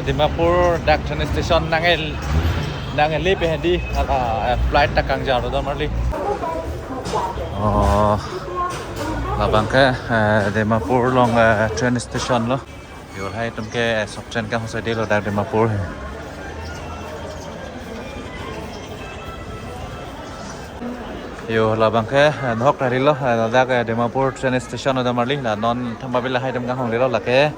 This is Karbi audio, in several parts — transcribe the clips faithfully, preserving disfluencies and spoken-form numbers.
Dimapur dak train station nangel nangel pe hedi, ala, eh, flight ta kangjar do marli. Oh, labang ke, eh, Dimapur along, eh, train station lo. Yo, lahai atum ke, eh, sob train kanghoso dei lo dak Dimapur he. Yo, labang ke, eh, nahok tari lo, eh, ladak, eh, Dimapur train station ada marli, la non thamba bila lahai atum kanghon dei lo, lake,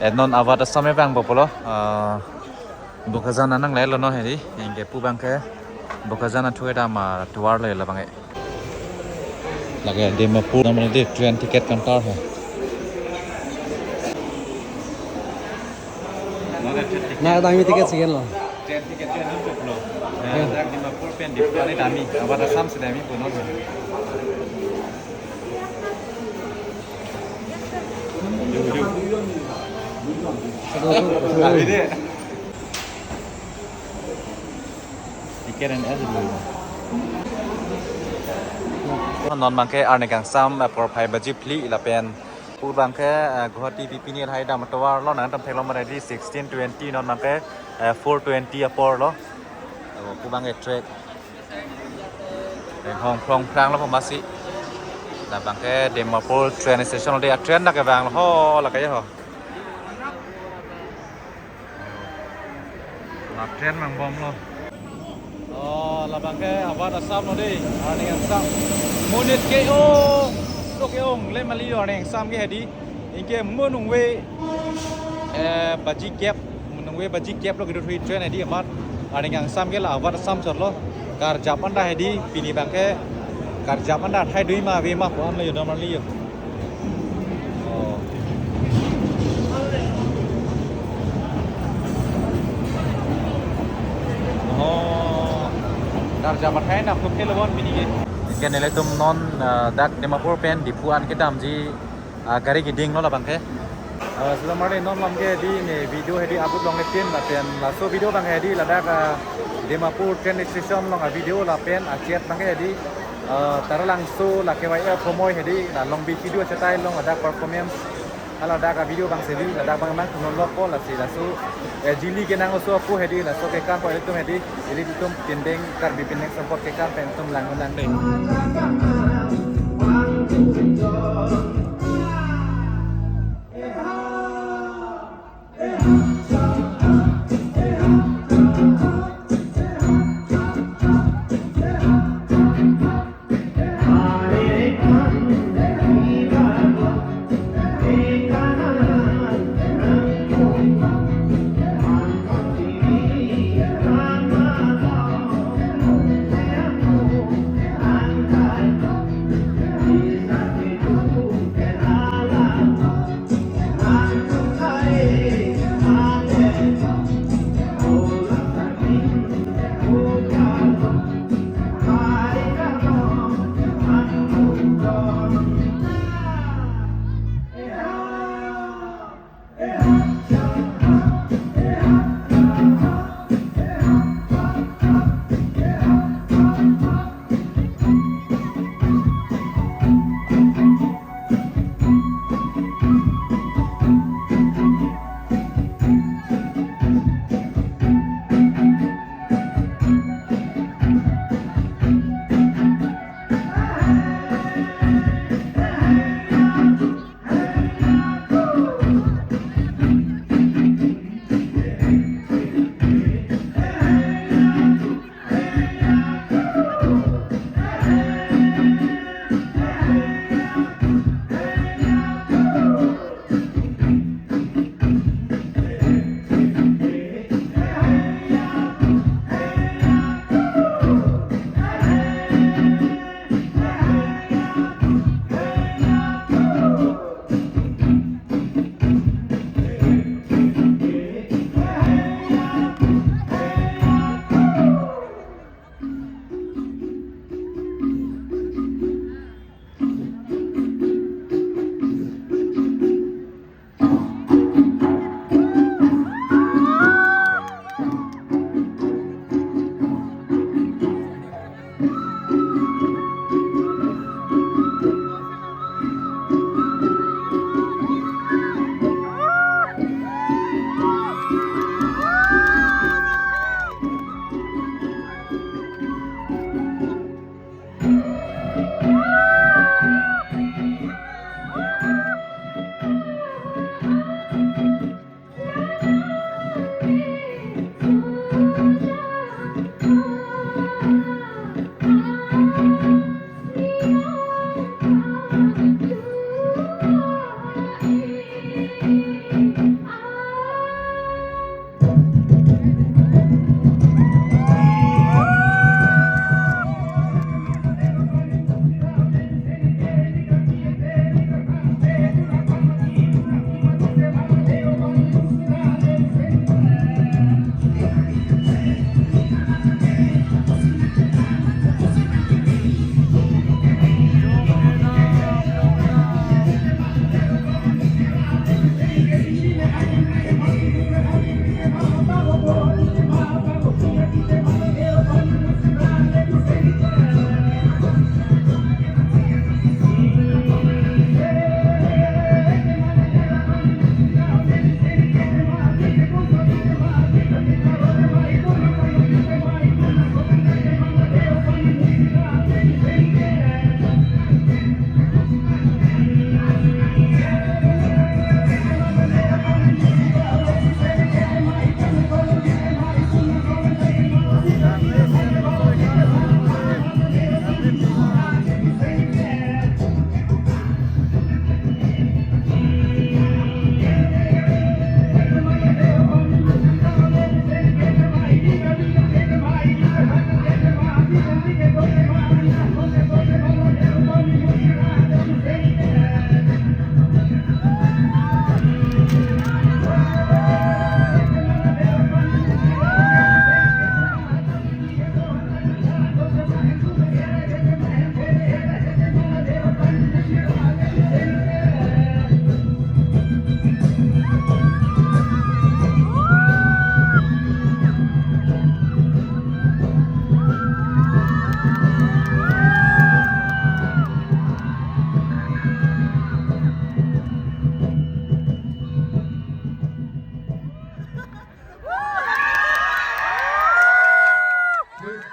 eh, non Awadh Assam e vang po pulo, ah, Bokajan anang le lo non hedi, anke pu abang ke, Bokajan athu kedam atovar lo labang ke. Lake Dimapur namar di train ticket counter he. Na, dami ticket si ke lo. Train ticket ke non pulo. Ya. Dak Dimapur pen Diphu ani dami, Awadh Assam si dami punon. Yo, yo. Satu, satu, satu. Lagi deh. Ticket and as dulu. Non abang ke arni kangsam, eh, porphai baji phli lapen pu abang ke, eh, Guwahati pipini lahai dam atovar lo, nangtum theklong ma hedi sixteen twenty, non abang ke, eh, four twenty apor lo. Oh, pu abang ke track. Renghong phlong phlang lo pamasi. Labang ke Dimapur train station lo dei, a train na kevang lo ho, lake ho. La train vangbom lo. Oh, labang ke Awadh Assam lo dei, arni kangsam. Monit ke-ong, to ke-ong le mali arni kangsam ke hedi. Anke mo nungve, eh, baji kep, mo nungve baji kep lo kedo thui train hedi amat. Arni kangsam ke la Awadh Assam chot lo. Karjap anta hedi, pini abang ke karjap anta athai do ma ave ma pu an lo yo do marli yo. Oh. Oh. Karjap athai nangtum ke lo bon pini ke. Anke nelitum non, eh, dak Dimapur pen Diphu an kedamji, ah, gari keding lo labang ke. Ah, sudah marli non abang ke hedi ne video hedi upload longle tin lapen laso video abang hedi ladak, ah, Dimapur train station along avideo lapen achet abang ke hedi, ah, Taralangso la K Y F Homoi hedi la Longbi Kidu achetai along ladak performance. Hala dak avideo abang si hedi ladak abang mang kunon lo ko lasi laso, eh, jili kenang oso ako hedi laso kekan pu ilitum hedi, ilitum pindeng Karbi Pindeng Sampot kekan pen itum lang lang dei.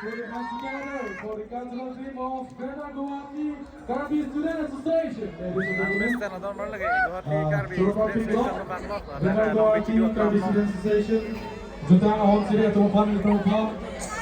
Put your hands together for the cultural team of Greater Guwahati Karbi Student Association. Ladies and gentlemen, Western adon lagi Guwahati uh, Karbi Chorobati Student Block, Association bang bos. Greater Guwahati Karbi Student Association, juta ahorsi atum aphan, atum aphan.